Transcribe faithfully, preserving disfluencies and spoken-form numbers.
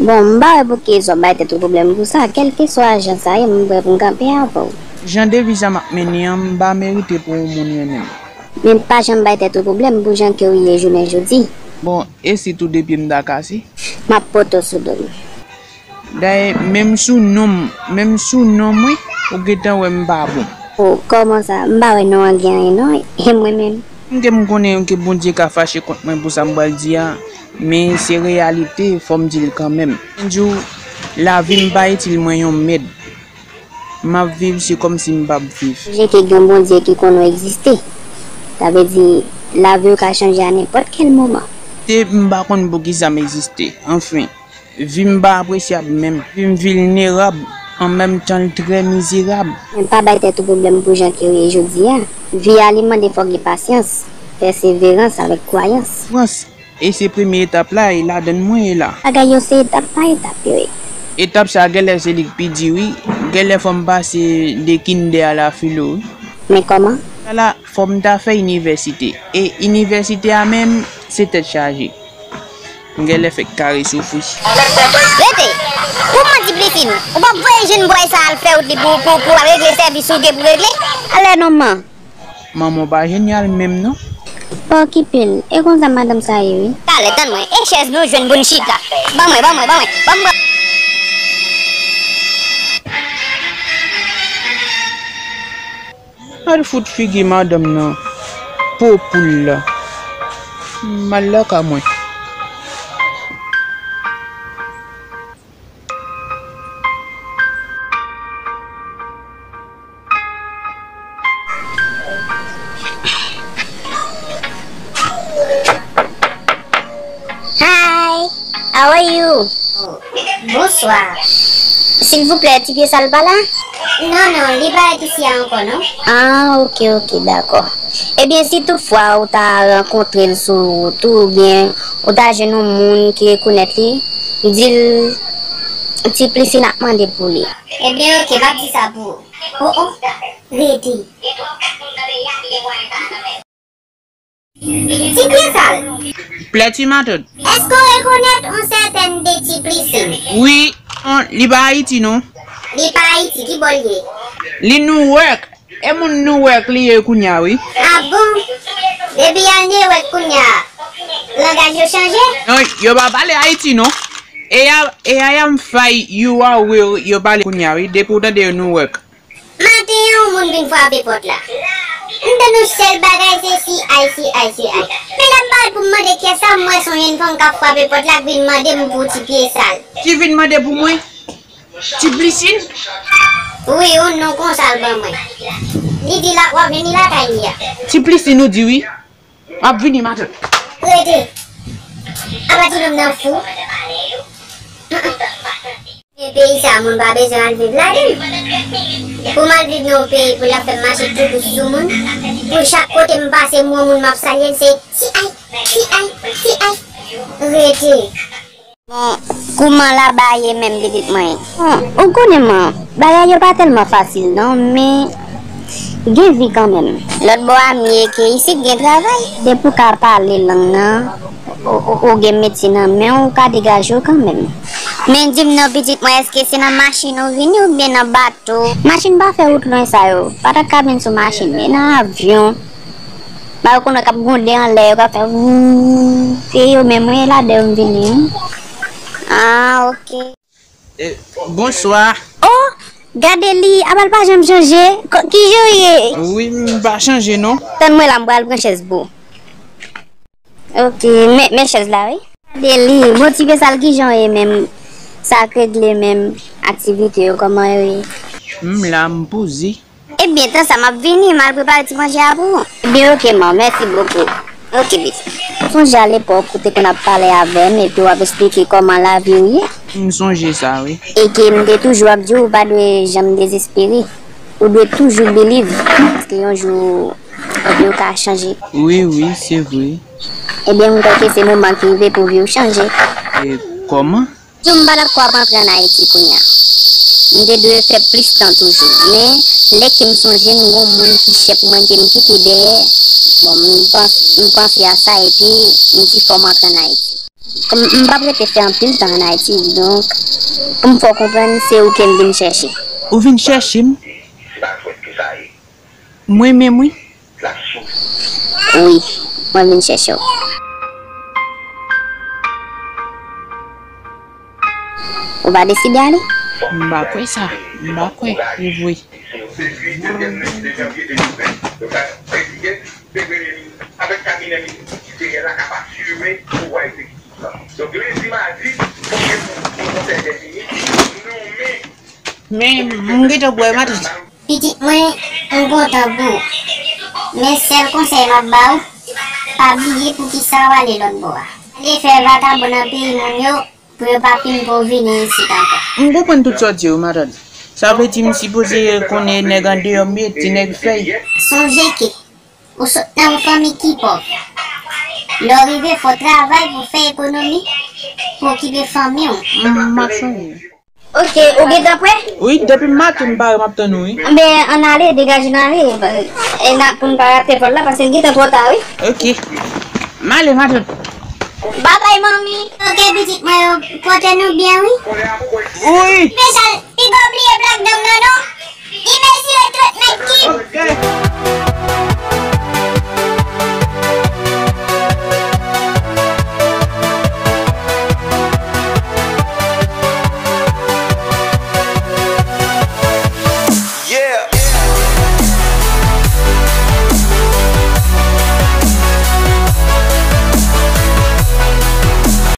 Bon, m pa wè poukisa w bay tèt ou pwoblèm pou sa. Kèlkeswa jan sa ye, m prè pou m kanpe avè w. Jan de vi sa m ap mennen an, m pa merite pou yon moun renmen m. Men pa janm bay tèt ou pwoblèm pou jan ke w ye jounen jodi. Bon, e si tou de pye m ta kase? M ap pote w sou do m. Dayè, menm sou non m, menm sou non m, wi, ou gentan wè m pa bon. O, kòman sa? M pa wè non an gen anyen non, e mwen menm? M ke m konnen ke Bondye ka fache kont mwen pou sa m pral di a, men se reyalite, fò m di l kanmenm. M di w, lavi m pa itil mwen yon mèd. M ap viv, se kòmsi m p ap viv. Sonje ke gen yon Bondye ki konn ou egziste. Sa vle di, lavi w ka chanje a nenpòt kèl moman. Te m pa konn poukisa m egziste. Anfen, vi m pa apresyab menm. Vi m vilnerab, an menm tan l trè mizerab. Men pa bay tèt ou pwoblèm pou jan ke w ye jodi a. Vi a li mande fò w gen pasyans, pèseverans avèk kwayans. Frans, e se premye etap la, e ladann mwen ye la. Bagay yo se etap pa etap yo ye. Etap sa genlè se li k pi di wi. Genlè fò m pase de kindè a la filo wi. Men kòman? Sa la, fò m ta fè inivèsite. E inivèsite a menm, se tèt chaje. M genlè fèk kare soufri. Rete! Kouman Ti Plisine? Ou p ap voye jèn bòy sa al fè wout li pou, pou, pou al regle sèvis ou gen pou regle? Alè non man. Manman w pa jenyal menm non. Pa okipe l. E konsa madanm sa ye wi. Talè, tann mwen. E chèz nou jwenn pou n chita. Ban mwen, ban mwen, ban mwen. Ban mwen. Al fout figi madanm nan. Po poul la. M al lakay mwen. Hi, how are you? Oh, bonswa. Silvouplè, ti pye sal pa la? Non, non, li pa ret isi a ankò, non. Ah, ok, ok, dakò. Ebyen, si toutfwa ou ta rankontre l sou wout ou, oubyen ou ta jwenn yon moun ki rekonèt li, di l Ti Plisine ap mande pou li. Ebyen, ok, m ap di sa pou ou. Oh, oh, rete. Ti pye sal. Plè ti matant. Èske w rekonèt yon sètèn de Ti Plisine? Wi, non, li pa Ayiti, non. Li pa Ayiti, ki bò l ye? Li Newark. E moun Newark li ye kounye a, wi. Ah bon? Depi al Newark kounye a, langaj yo chanje? Non, yo pa pale Ayiti, non. E a, e I am fine, you are well, yo pale kounye a, wi. Depi w tande yo Newark. Maten an, yon moun vin frape pòt la. M tann yon sèl bagay, se si ay, si ay, si ay. Men lè m parèt pou m mande kiyès sa, m wè se yon jèn fanm k ap frape pòt la, k vin mande m pou ti pye sal. Ki vin mande pou mwen? Ti Plisine? Wi, yon non konsa l ban mwen. Li di l ap, w ap vini lakay li a. Ti Plisine ou di wi. M ap vini matant. Rete. Apa ti nonm nan fou? E peyi sa, moun pa bezwen al viv ladan l. Pou m al viv nan yon peyi pou l ap fè m mache tou dous sou moun. Pou chak kote m pase, m wè yon moun m ap salye l, se ti ay, ti ay, ti ay. Rete. Bon, kouman laba ye menm pitit mwen? Bon, ou konnen man, bagay yo pa tèlman fasil non, men gen vi kanmenm. Lòt bò a m ye ke isit gen travay. Depi w ka pale lang nan, ou, ou, ou gen metye nan men w, ou ka degaje w kanmenm. Men di m non pitit mwen, èske se nan machin ou vini oubyen nan bato? Machin pa fè wout lwen sa yo, pa ta ka vin sou machin, men nan avyon. Ba yo konnen k ap gwonde anlè, yo k ap fè wouuup. Se yo menm, wi, ladan yo m vini, wi. Ah, ok. Eh, bonswa. Oh, gade li, apa l pa janm chanje. Kò-, kijan w ye? Wi, m pa chanje, non. Tann mwen la, m pral pran chèz pou ou. Ok, men, men chèz la, wi. Gade li, bon ti pye sal kijan w ye menm? Sa k regle menm? Aktivite yo, kòman yo ye? M la, m poze. Ebyen, tan sa m ap vini, m al prepare ti manje a pou ou. Ebyen, ok, man, mèsi bokou. Ok, pitit. Sonje alepòk ou te konn ap pale avè m epi w ap esplike kòman lavi w ye. M sonje sa, wi. E ke m te toujou ap di w, ou pa dwe janm dezespere. Ou dwe toujou believe. Paske yon jou, epi w ka chanje. Wi, wi, se vre. Ebyen, m kwè ke se moman ki rive pou vi w chanje. E kòman? Jou m pa t ap kwè w ap antre ann Ayiti kounye a. M te dwe fè plis tan toujou. Men, lè ke m sonje m gon moun ki chèp mwen ke m kite dèyè, bon, m pans-, m panse a sa epi m di fò m antre ann Ayiti. M, m p ap rete fè anpil tan ann Ayiti, donk, pou m fè w konprann, se ou ke m vin chèche. Ou vin chèche m? Mwen menm, wi. Wi, mwen vin chèche w. Ou pa deside ale? M pa kwè sa. M pa kwè. E vre. Men, m gentan bwè matant. Pitit mwen, m kontan pou ou. Men sèl konsèy m ap ba w, pa bliye poukisa w ale lòt bò a. Ale fè vakabon nan peyi moun yo, pou yo pa pini w pou w vini isit ankò. M konprann tout sa w di yo, matant. Sa vle di m sipoze konnen nèg andeyò m ye, ti nèg fèy. Sonje ke ou sot nan yon fanmi ki pòv. Lè w rive, fò w travay pou w fè ekonomi, pou w okipe fanmi w. M, m ap sonje. Ok, ou gentan prè? Wi, depi maten m pare, m ap tann ou, wi. Enben, ann ale, degaje n ale. E n a, pou n pa rate vòl la, paske l gentan twò ta, wi. Ok. M ale, matant. Babay, manmi. Ok, pitit mwen yo, pote nou byen, wi. Wi. Espesyal, pi pa bliye plak danm nan, non. Li mezire trant mèt kib.